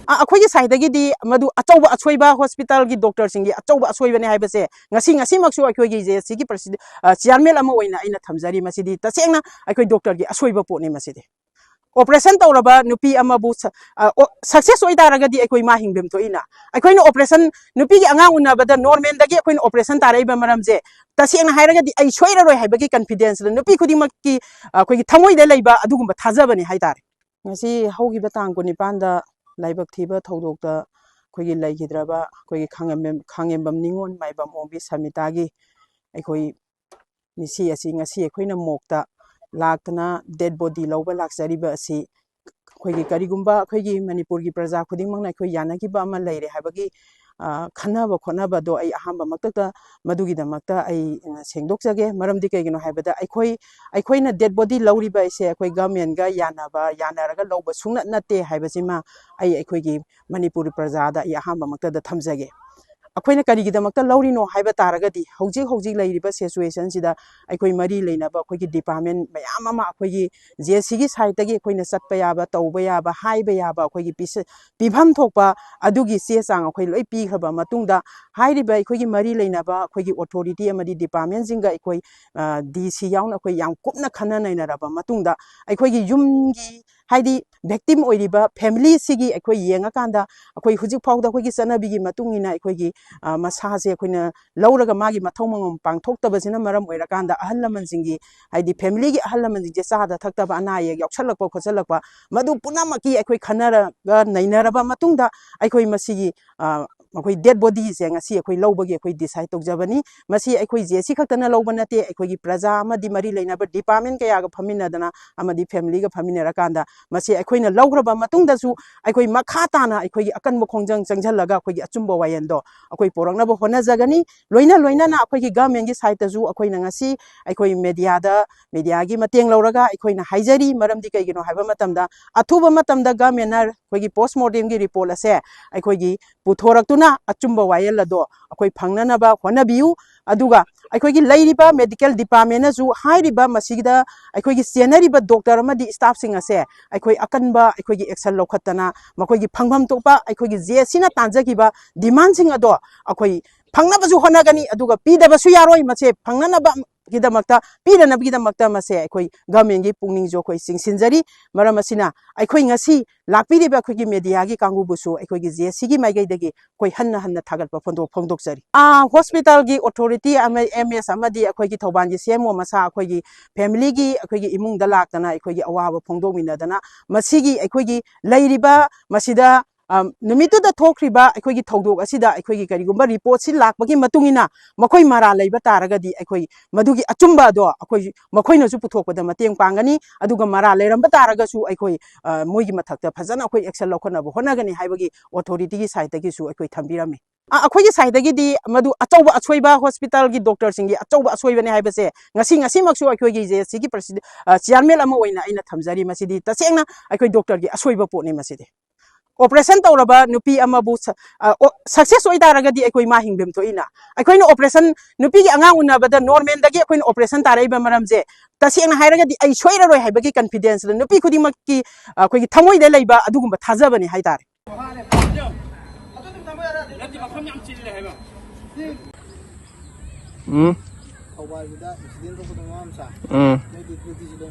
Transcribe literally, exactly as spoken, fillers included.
ꯑ, ꯑꯩꯈꯣꯏꯒꯤ ꯁꯥꯏꯗꯒꯤꯗꯤ ꯃꯗꯨ ꯑꯆꯧꯕ ꯑꯁꯣꯏꯕ, ꯍꯣꯁꯄꯤꯇꯥꯜꯒꯤ ꯗꯣꯛꯇꯔꯁꯤꯡꯒꯤ ꯑꯆꯧꯕ ꯑꯁꯣꯏꯕꯅꯦ ꯍꯥꯏꯕꯁꯦ ꯉꯁꯤ, ꯉꯁꯤꯃꯛꯁꯨ ꯑꯩꯈꯣꯏꯒꯤ ꯖꯦ ꯑꯦꯁ ꯁꯤꯒꯤ ꯄ꯭ꯔꯁꯤ-, ꯑ, ꯆꯤꯌꯥꯔꯃꯦꯟ ꯑꯃ ꯑꯣꯏꯅ ꯑꯩꯅ ꯊꯝꯖꯔꯤ꯫ ꯃꯁꯤꯗꯤ ꯇꯁꯦꯡꯅ ꯑꯩꯈꯣꯏ ꯗꯣꯛꯇꯔꯒꯤ ꯑꯁꯣꯏꯕ ꯄꯣꯠꯅꯤ꯫ ꯃꯁꯤꯗꯤ ꯑꯣꯄꯔꯦꯁꯟ ꯇꯧꯔꯕ ꯅꯨꯄꯤ ꯑꯃꯕꯨ ꯁ-, ꯑ, ꯑꯣ, ꯁꯛꯁꯦꯁ ꯑꯣꯏ ꯇꯥꯔꯒꯗꯤ ꯑꯩꯈꯣꯏ ꯃꯥ ꯍꯤꯡꯐꯝ ꯊꯣꯛꯏꯅ꯫ ꯑꯩꯈꯣꯏꯅ ꯑꯣꯄꯔꯦꯁꯟ, ꯅꯨꯄꯤꯒꯤ ꯑꯉꯥꯡ ꯎꯅꯕꯗ ꯅꯣꯔꯃꯦꯜꯗꯒꯤ ꯑꯩꯈꯣꯏꯅ ꯑꯣꯄꯔꯦꯁꯟ ꯇꯥꯔꯛꯏꯕ ꯃꯔꯝꯁꯦ, ꯇꯁꯦꯡꯅ ꯍꯥꯏꯔꯒꯗꯤ ꯑꯩ ꯁꯣꯏꯔꯔꯣꯏ ꯍꯥꯏꯕꯒꯤ ꯀꯟꯐꯤꯗꯦꯟꯁꯇ ꯅꯨꯄꯤ ꯈꯨꯗꯤꯡꯃꯛꯀꯤ, ꯑ, ꯑꯩꯈꯣꯏꯒꯤ ꯊꯃꯣꯏꯗ ꯂꯩꯕ ꯑꯗꯨꯒꯨꯝꯕ ꯊꯥꯖꯕꯅꯤ ꯍꯥꯏꯇꯥꯔꯦ꯫ ꯉꯁꯤ ꯍꯧꯈꯤꯕ ꯇꯥꯡ ꯀꯨꯟꯅꯤꯄꯥꯟꯗ ꯂꯥꯏꯕꯛ ꯊꯤꯕ ꯊꯧꯗꯣꯛꯇ ꯑꯩꯈꯣꯏꯒꯤ ꯂꯩꯈꯤꯗ꯭ꯔꯕ ꯑꯩꯈꯣꯏꯒꯤ ꯈꯥꯉꯦꯝꯕꯝ-, ꯈꯥꯉꯦꯝꯕꯝ ꯅꯤꯉꯣꯜ ꯃꯥꯏꯕꯝ ꯑꯣꯡꯕꯤ ꯁꯃꯤꯇꯥꯒꯤ ꯑꯩꯈꯣꯏ ꯃꯤꯁꯤ ꯑꯁꯤ ꯉꯁꯤ ꯑꯩꯈꯣꯏꯅ ꯃꯣꯛꯇ ꯂꯥꯛꯇꯅ ꯗꯦꯗ ꯕꯣꯗꯤ ꯂꯧꯕ ꯂꯥꯛꯆꯔꯤꯕ ꯑꯁꯤ ꯑꯩꯈꯣꯏꯒꯤ ꯀꯔꯤꯒꯨꯝꯕ ꯑꯩꯈꯣꯏꯒꯤ ꯃꯅꯤꯄꯨꯔꯒꯤ ꯄ꯭ꯔꯖꯥ ꯈꯨꯗꯤꯡꯃꯛꯅ ꯑꯩꯈꯣꯏ ꯌꯥꯅꯈꯤꯕ ꯑꯃ ꯂꯩꯔꯦ ꯍꯥꯏꯕꯒꯤ, ꯑ, ꯈꯟꯅꯕ ꯈꯣꯠꯅꯕꯗꯣ ꯑꯩ ꯑꯍꯥꯟꯕꯃꯛꯇꯗ ꯃꯗꯨꯒꯤꯗꯃꯛꯇ ꯑꯩ, ꯑ, ꯁꯦꯡꯗꯣꯛꯆꯒꯦ꯫ ꯃꯔꯝꯗꯤ ꯀꯩꯒꯤꯅꯣ ꯍꯥꯏꯕꯗ ꯑꯩꯈꯣꯏ, ꯑꯩꯈꯣꯏꯅ ꯗꯦꯗ ꯕꯣꯗꯤ ꯂꯧꯔꯤꯕ ꯑꯁꯦ ꯑꯩꯈꯣꯏ ꯒꯚꯔꯟꯃꯦꯟꯒ ꯌꯥꯅꯕ, ꯌꯥꯅꯔꯒ ꯂꯧꯕ ꯁꯨꯡꯅꯠ ꯅꯠꯇꯦ ꯍꯥꯏꯕꯁꯤꯃ ꯑꯩ ꯑꯩꯈꯣꯏꯒꯤ ꯃꯅꯤꯄꯨꯔ ꯄ꯭ꯔꯖꯥꯗ ꯑꯩ ꯑꯍꯥꯟꯕꯃꯛꯇꯗ ꯊꯝꯖꯒꯦ꯫ ꯑꯩꯈꯣꯏꯅ ꯀꯔꯤꯒꯤꯗꯃꯛꯇ ꯂꯧꯔꯤꯅꯣ ꯍꯥꯏꯕ ꯇꯥꯔꯒꯗꯤ, ꯍꯧꯖꯤꯛ ꯍꯧꯖꯤꯛ ꯂꯩꯔꯤꯕ ꯁꯤꯆꯨꯋꯦꯁꯟꯁꯤꯗ ꯑꯩꯈꯣꯏ ꯃꯔꯤ ꯂꯩꯅꯕ ꯑꯩꯈꯣꯏꯒꯤ ꯗꯤꯄꯥꯔꯠꯃꯦꯟ ꯃꯌꯥꯝ ꯑꯃ ꯑꯩꯈꯣꯏꯒꯤ ꯖꯦ ꯑꯦꯁ ꯁꯤꯒꯤ ꯁꯥꯏꯠꯇꯒꯤ ꯑꯩꯈꯣꯏꯅ ꯆꯠꯄ ꯌꯥꯕ, ꯇꯧꯕ ꯌꯥꯕ, ꯍꯥꯏꯕ ꯌꯥꯕ ꯑꯩꯈꯣꯏꯒꯤ ꯄꯤꯁ-, ꯄꯤꯐꯝ ꯊꯣꯛꯄ ꯑꯗꯨꯒꯤ ꯆꯦ ꯆꯥꯡ ꯑꯩꯈꯣꯏ ꯂꯣꯏ ꯄꯤꯈ꯭ꯔꯕ ꯃꯇꯨꯡꯗ, ꯍꯥꯏꯔꯤꯕ ꯑꯩꯈꯣꯏꯒꯤ ꯃꯔꯤ ꯂꯩꯅꯕ ꯑꯩꯈꯣꯏꯒꯤ ꯑꯣꯊꯣꯔꯤꯇꯤ ꯑꯃꯗꯤ ꯗꯤꯄꯥꯔꯠꯃꯦꯟꯁꯤꯡꯒ ꯑꯩꯈꯣꯏ, ꯑ, ꯗꯤ ꯁꯤ ꯌꯥꯎꯅ ꯑꯩꯈꯣꯏ ꯌꯥꯝ ꯀꯨꯞꯅ ꯈꯟꯅ ꯅꯩꯅꯔꯕ ꯃꯇꯨꯡꯗ, ꯑꯩꯈꯣꯏꯒꯤ ꯌꯨꯝꯒꯤ, ꯍꯥꯏꯗꯤ ꯚꯤꯛꯇꯤꯝ ꯑꯣꯏꯔꯤꯕ ꯐꯦꯃꯤꯂꯤꯁꯤꯒꯤ ꯑꯩꯈꯣꯏ ꯌꯦꯡꯉꯀꯥꯟꯗ, ꯑꯩꯈꯣꯏ ꯍꯧꯖꯤꯛ ꯐꯥꯎꯗ ꯑꯩꯈꯣꯏꯒꯤ ꯆꯠꯅꯕꯤꯒꯤ ꯃꯇꯨꯡ ꯏꯟꯅ ꯑꯩꯈꯣꯏꯒꯤ, ꯑ, ꯃꯁꯥꯁꯦ ꯑꯩꯈꯣꯏꯅ ꯂꯧꯔꯒ ꯃꯥꯒꯤ ꯃꯊꯧ ꯃꯉꯝ ꯄꯥꯡꯊꯣꯛꯇꯕꯁꯤꯅ ꯃꯔꯝ ꯑꯣꯏꯔꯀꯥꯟꯗ ꯑꯍꯜ ꯂꯃꯟꯁꯤꯡꯒꯤ, ꯍꯥꯏꯗꯤ ꯐꯦꯃꯤꯂꯤꯒꯤ ꯑꯍꯜ ꯂꯃꯟꯁꯤꯡꯁꯦ ꯆꯥꯗ ꯊꯛꯇꯕ, ꯑꯅꯥ ꯑꯌꯦꯛ ꯌꯥꯎꯁꯜꯂꯛꯄ ꯈꯣꯠꯆꯜꯂꯛꯄ, ꯃꯗꯨ ꯄꯨꯝꯅꯃꯛꯀꯤ ꯑꯩꯈꯣꯏ ꯈꯟꯅꯔꯒ ꯅꯩꯅꯔꯕ ꯃꯇꯨꯡꯗ ꯑꯩꯈꯣꯏ ꯃꯁꯤꯒꯤ, ꯑ, ꯑꯩꯈꯣꯏ ꯗꯦꯗ ꯕꯣꯗꯤꯁꯦ ꯉꯁꯤ ꯑꯩꯈꯣꯏ ꯂꯧꯕꯒꯤ ꯑꯩꯈꯣꯏ ꯗꯤꯁꯥꯏꯠ ꯇꯧꯖꯕꯅꯤ꯫ ꯃꯁꯤ ꯑꯩꯈꯣꯏ ꯖꯦ ꯑꯦꯁ ꯁꯤ ꯈꯛꯇꯅ ꯂꯧꯕ ꯅꯠꯇꯦ, ꯑꯩꯈꯣꯏꯒꯤ ꯄ꯭ꯔꯖꯥ ꯑꯃꯗꯤ ꯃꯔꯤ ꯂꯩꯅꯕ ꯗꯤꯄꯥꯔꯠꯃꯦꯟ ꯀꯌꯥꯒ ꯐꯝꯃꯤꯟꯅꯗꯅ ꯑꯃꯗꯤ ꯐꯦꯃꯤꯂꯤꯒ ꯐꯝꯃꯤꯟꯅꯔꯀꯥꯟꯗ ꯃꯁꯤ ꯑꯩꯈꯣꯏꯅ ꯂꯧꯈ꯭ꯔꯕ ꯃꯇꯨꯡꯗꯁꯨ ꯑꯩꯈꯣꯏ ꯃꯈꯥ ꯇꯥꯅ ꯑꯩꯈꯣꯏꯒꯤ ꯑꯀꯟꯕ ꯈꯣꯡꯖꯪ ꯆꯪꯁꯤꯜꯂꯒ ꯑꯩꯈꯣꯏꯒꯤ ꯑꯆꯨꯝꯕ ꯋꯥꯌꯦꯜꯗꯣ ꯑꯩꯈꯣꯏ ꯄꯣꯔꯛꯅꯕ ꯍꯣꯠꯅꯖꯒꯅꯤ꯫ ꯂꯣꯏꯅ ꯂꯣꯏꯅꯅ ꯑꯩꯈꯣꯏꯒꯤ ꯒꯚꯔꯟꯃꯦꯟꯒꯤ ꯁꯥꯏꯠꯇꯁꯨ ꯑꯩꯈꯣꯏꯅ ꯉꯁꯤ ꯑꯩꯈꯣꯏ ꯃꯦꯗꯤꯌꯥꯗ, ꯃꯦꯗꯤꯌꯥꯒꯤ ꯃꯇꯦꯡ ꯂꯧꯔꯒ ꯑꯩꯈꯣꯏꯅ ꯍꯥꯏꯖꯔꯤ꯫ ꯃꯔꯝꯗꯤ ꯀꯩꯒꯤꯅꯣ ꯍꯥꯏꯕ ꯃꯇꯝꯗ ꯑꯊꯨꯕ ꯃꯇꯝꯗ ꯒꯚꯔꯟꯃꯦꯟꯅ ꯑꯩꯈꯣꯏꯒꯤ ꯄꯣꯁꯃꯣꯔꯇꯦꯝꯒꯤ ꯔꯤꯄꯣꯔꯠ ꯑꯁꯦ ꯑꯩꯈꯣꯏꯒꯤ ꯄꯨꯊꯣꯔꯛꯇꯨꯅ ꯑꯆꯨꯝꯕ ꯋꯥꯌꯦꯜ ꯑꯗꯣ ꯑꯩꯈꯣꯏ ꯐꯪꯅꯅꯕ ꯍꯣꯠꯅꯕꯤꯌꯨ꯫ ꯑꯗꯨꯒ ꯑꯩꯈꯣꯏꯒꯤ ꯂꯩꯔꯤꯕ ꯃꯦꯗꯤꯀꯦꯜ ꯗꯤꯄꯥꯔꯠꯃꯦꯟꯅꯁꯨ ꯍꯥꯏꯔꯤꯕ ꯃꯁꯤꯗ ꯑꯩꯈꯣꯏꯒꯤ ꯆꯦꯟꯅꯔꯤꯕ ꯗꯣꯛꯇꯔ ꯑꯃꯗꯤ ꯁ꯭ꯇꯥꯐꯁꯤꯡ ꯑꯁꯦ ꯑꯩꯈꯣꯏ ꯑꯀꯟꯕ ꯑꯩꯈꯣꯏꯒꯤ ꯑꯦꯛꯁꯟ ꯂꯧꯈꯠꯇꯅ ꯃꯈꯣꯏꯒꯤ ꯐꯪꯐꯝ ꯊꯣꯛꯄ ꯑꯩꯈꯣꯏꯒꯤ ꯖꯦ ꯑꯦꯁ ꯁꯤꯅ ꯇꯥꯟꯖꯈꯤꯕ ꯗꯤꯃꯥꯟꯁꯤꯡ ꯑꯗꯣ ꯑꯩꯈꯣꯏ ꯐꯪꯅꯕꯁꯨ ꯍꯣꯠꯅꯒꯅꯤ, ꯑꯗꯨꯒ ꯄꯤꯗꯕꯁꯨ ꯌꯥꯔꯣꯏ꯫ ꯃꯁꯦ ꯐꯪꯅꯅꯕꯒꯤꯗꯃꯛꯇ, ꯄꯤꯅꯅꯕꯒꯤꯗꯃꯛꯇ ꯃꯁꯦ ꯑꯩꯈꯣꯏ ꯒꯃꯦꯟꯒꯤ ꯄꯨꯛꯅꯤꯡꯁꯨ ꯑꯩꯈꯣꯏ ꯆꯤꯡꯁꯤꯟꯖꯔꯤ꯫ ꯃꯔꯝ ꯑꯁꯤꯅ ꯑꯩꯈꯣꯏ ꯉꯁꯤ ꯂꯥꯛꯄꯤꯔꯤꯕ ꯑꯩꯈꯣꯏꯒꯤ ꯃꯦꯗꯤꯌꯥꯒꯤ ꯀꯥꯡꯕꯨꯕꯨꯁꯨ ꯑꯩꯈꯣꯏꯒꯤ ꯖꯦ ꯑꯦꯁ ꯁꯤꯒꯤ ꯃꯥꯏꯀꯩꯗꯒꯤ ꯑꯩꯈꯣꯏ ꯍꯟꯅ ꯍꯟꯅ ꯊꯥꯒꯠꯄ ꯐꯣꯡꯗꯣꯛ-, ꯐꯣꯡꯗꯣꯛꯆꯔꯤ꯫ ꯑꯥ, ꯍꯣꯁꯄꯤꯇꯥꯜꯒꯤ ꯑꯣꯊꯣꯔꯤꯇꯤ ꯑꯃ, ꯑꯦꯝ ꯑꯦꯁ ꯑꯃꯗꯤ ꯑꯩꯈꯣꯏꯒꯤ ꯊꯧꯕꯥꯜꯒꯤ ꯁꯤ ꯑꯦꯝ ꯑꯣ ꯃꯁꯥ ꯑꯩꯈꯣꯏꯒꯤ ꯐꯦꯃꯤꯂꯤꯒꯤ ꯑꯩꯈꯣꯏꯒꯤ ꯏꯃꯨꯡꯗ ꯂꯥꯛꯇꯅ ꯑꯩꯈꯣꯏꯒꯤ ꯑꯋꯥꯕ ꯐꯣꯡꯗꯣꯛꯃꯤꯟꯅꯗꯅ ꯃꯁꯤꯒꯤ ꯑꯩꯈꯣꯏꯒꯤ ꯂꯩꯔꯤꯕ ꯃꯁꯤꯗ, ꯑꯝ, ꯅꯨꯃꯤꯠꯇꯨꯗ ꯊꯣꯛꯈ꯭ꯔꯤꯕ ꯑꯩꯈꯣꯏꯒꯤ ꯊꯧꯗꯣꯛ ꯑꯁꯤꯗ ꯑꯩꯈꯣꯏꯒꯤ ꯀꯔꯤꯒꯨꯝꯕ ꯔꯤꯄꯣꯔꯠꯁꯤ ꯂꯥꯛꯄꯒꯤ ꯃꯇꯨꯡ ꯏꯟꯅ ꯃꯈꯣꯏ ꯃꯔꯥꯜ ꯂꯩꯕ ꯇꯥꯔꯒꯗꯤ ꯑꯩꯈꯣꯏ ꯃꯗꯨꯒꯤ ꯑꯆꯨꯝꯕ ꯑꯗꯣ ꯑꯩꯈꯣꯏ ꯃꯈꯣꯏꯅꯁꯨ ꯄꯨꯊꯣꯛꯄꯗ ꯃꯇꯦꯡ ꯄꯥꯡꯒꯅꯤ, ꯑꯗꯨꯒ ꯃꯔꯥꯜ ꯂꯩꯔꯝꯕ ꯇꯥꯔꯒꯁꯨ ꯑꯩꯈꯣꯏ, ꯑ, ꯃꯣꯏꯒꯤ ꯃꯊꯛꯇ ꯐꯖꯅ ꯑꯩꯈꯣꯏ ꯑꯦꯛꯁꯟ ꯂꯧꯈꯠꯅꯕ ꯍꯣꯠꯅꯒꯅꯤ ꯍꯥꯏꯕꯒꯤ ꯑꯣꯊꯣꯔꯤꯇꯤꯒꯤ ꯁꯥꯏꯠꯇꯒꯤꯁꯨ ꯑꯩꯈꯣꯏ ꯊꯝꯕꯤꯔꯝꯃꯤ꯫ ꯑ, ꯑꯩꯈꯣꯏꯒꯤ ꯁꯥꯏꯠꯇꯒꯤꯗꯤ ꯃꯗꯨ ꯑꯆꯧꯕ ꯑꯁꯣꯏꯕ, ꯍꯣꯁꯄꯤꯇꯥꯜꯒꯤ ꯗꯣꯛꯇꯔꯁꯤꯡꯒꯤ ꯑꯆꯧꯕ ꯑꯁꯣꯏꯕꯅꯤ ꯍꯥꯏꯕꯁꯦ ꯉꯁꯤ, ꯉꯁꯤꯃꯛꯁꯨ ꯑꯩꯈꯣꯏꯒꯤ ꯖꯦ ꯑꯦꯁ ꯁꯤꯒꯤ ꯄ꯭ꯔꯁꯤꯗꯦꯟ, ꯑ, ꯆꯤꯌꯥꯔꯃꯦꯟ ꯑꯃ ꯑꯣꯏꯅ ꯑꯩꯅ ꯊꯝꯖꯔꯤ꯫ ꯃꯁꯤꯗꯤ ꯇꯁꯦꯡꯅ ꯑꯩꯈꯣꯏ ꯗꯣꯛꯇꯔꯒꯤ ꯑꯁꯣꯏꯕ ꯄꯣꯠꯅꯤ꯫ ꯃꯁꯤꯗꯤ ꯑꯣꯄꯔꯦꯁꯟ ꯇꯧꯔꯕ ꯅꯨꯄꯤ ꯑꯃꯕꯨ ꯁ-, ꯑ, ꯑꯣ, ꯁꯛꯁꯦꯁ ꯑꯣꯏꯇꯥꯔꯒꯗꯤ ꯑꯩꯈꯣꯏ ꯃꯥ ꯍꯤꯡꯐꯝ ꯊꯣꯛꯏꯅ꯫ ꯑꯩꯈꯣꯏꯅ ꯑꯣꯄꯔꯦꯁꯟ, ꯅꯨꯄꯤꯒꯤ ꯑꯉꯥꯡ ꯎꯅꯕꯗ ꯅꯣꯔꯃꯦꯜꯗꯒꯤ ꯑꯩꯈꯣꯏꯅ ꯑꯣꯄꯔꯦꯁꯟ ꯇꯥꯔꯛꯏꯕ ꯃꯔꯝꯁꯦ, ꯇꯁꯦꯡꯅ ꯍꯥꯏꯔꯒꯗꯤ ꯑꯩ ꯁꯣꯏꯔꯔꯣꯏ ꯍꯥꯏꯕꯒꯤ ꯀꯟꯐꯤꯗꯦꯟꯁꯇ ꯅꯨꯄꯤ ꯈꯨꯗꯤꯡꯃꯛꯀꯤ, ꯑ, ꯑꯩꯈꯣꯏꯒꯤ ꯊꯃꯣꯏꯗ ꯂꯩꯕ ꯑꯗꯨꯒꯨꯝꯕ ꯊꯥꯖꯕꯅꯤ ꯍꯥꯏꯇꯥꯔꯦ꯫ ꯎꯝ꯫ ꯊꯧꯕꯥꯜꯒꯤꯗ ꯑꯦꯛꯁꯤꯗꯦꯟ ꯊꯣꯛꯄꯗ ꯃꯃꯥ ꯃꯆꯥ꯫ ꯎꯝ꯫ ꯃꯣꯏ ꯗ꯭ꯌꯨꯇꯤꯁꯤ ꯂꯣꯏ